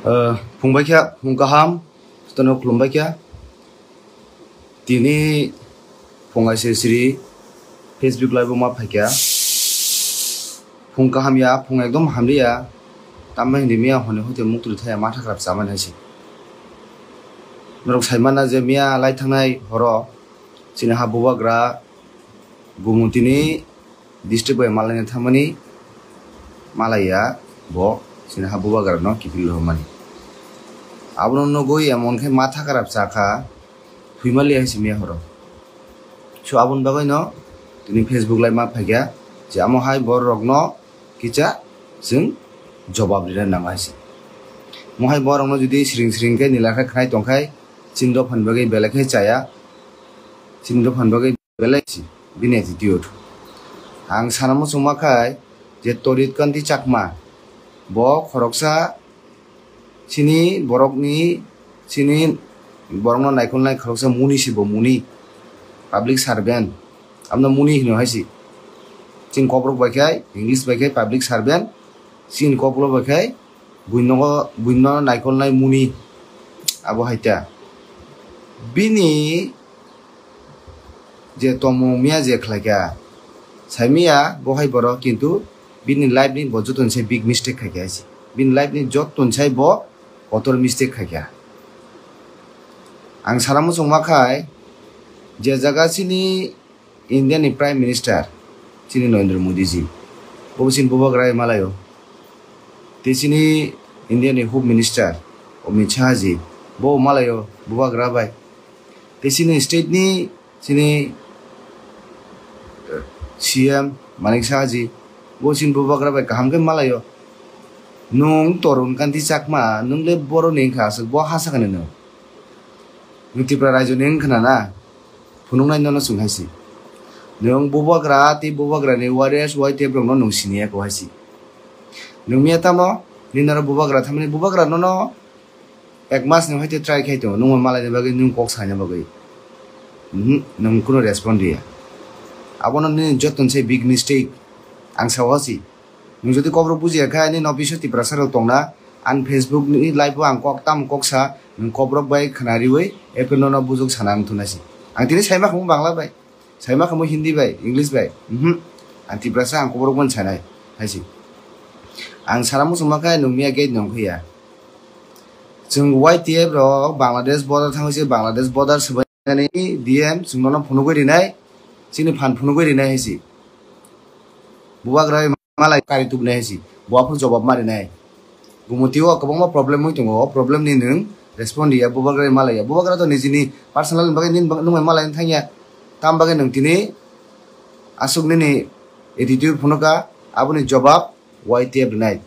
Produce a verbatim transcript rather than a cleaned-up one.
Ah, phung bai kha, phung kaham, jotono khulum bai kha. Tini phung aise siri Facebook live o ma phai kha. Phung kaham ya, phung ekdom hamri ya. Tamo hindi miya hone hote muk tuli thaya matha kharap chamani hai se. Norok sai mana je miya lai thangnai horo chini ha bubagra Gumutini district bai malaina thangmani malaiya bo chini ha bubagra no kiphil rohormani. Abono nugwi emon khe matha kharap cha kha, thwimaliya hai se miya horo. So aboni bagwi no tini Facebook live ma phaikha je amo hai borok no kisa chwng jobab rina nango hai se. Mo hai borok no jodi siring siring khe nila khe khnai tong khai chini dophani bagwi belai khe chaya, chini dophani bagwi belai si bini attitude. Ang sana muchungma khai je Torit Kanti Chakma, bo khoroksa chini borokni, chini borokno naikolnai khoroksa muni si bo muni, public servant, amno muni hino hai si. Chini kokrok bai khai, English bai khai public servant, chini kokrok bai khai buino, buino naikolnai muni abo hai ta. Bini je tongmung miya je khlaikha, saimiya bo hai borok, kintu bini life ni bo joto ni sai big mistake khaikha hai se. Bini life ni joto ni sai bo kotor mistake khaikha. Ang sana muchungma khai je jaga chini India ni Prime Minister chini Narendra Modi ji, bo chini bubagra malaio. Tei chini India ni Home Minister Amit Shah ji, bo malaio bubagra bai. Tei chini state ni chini, eh, C M Manik Saha ji, bo chini bubagra bai kaham khe malaio. Nwng Torun Kanti Chakma, nwng le borok ni wngkha aswk, bo ha sakani nwng. Nwng Tripura raijo ni wngkha na na? Phunuknai nono chwng hai se. Nwng bubagra tei bubagra ni warriors, Y T F rok no nwng siniya ko hai se. Nwng miya tamo, nini oro bubagra thamani bubagra nono ek mas ni hoite try khai tongo, nwng malaina bagwi, nwng kok saina bagwi. Mhm, nwng kuno respond riya. Abono nini joto ni sai big mistake. Ang sao si. Nwng jodi kokrok bujiya khe, nini office o Tiprasa rok tongna, ani Facebook ni live o ang kok tamo kok sa, nwng kokrok bai khna riwi, eko nono bujok sana ang thunai si. Ang tini saima khamu Bangla bai. Saima khamu Hindi bai, English bai. Mhm. Ang Tiprasa, ang kokrok bai sanai. Hai si. Ang sana muchungma khe nwng miya gate nong khe ya. Chwng Y T F rok Bangladesh border thangwi se Bangladesh border swbainani D M chwng nono phunugwi rinai, chini phan phunugwi rinai hai se. Bubagra malai kari tubunai hai se. Bo aphuru jobab ma rinai. Gumutio kwbangma problem wng tongo, o problem ni nwng respond riya, bubagra malaiya. Bubagra to nijini personal ni bagwi nini bag-, nwng bai malai thangya. Tam bagwi nwng tini aswk nini attitude phunukha, aboni jobab Y T F rinai.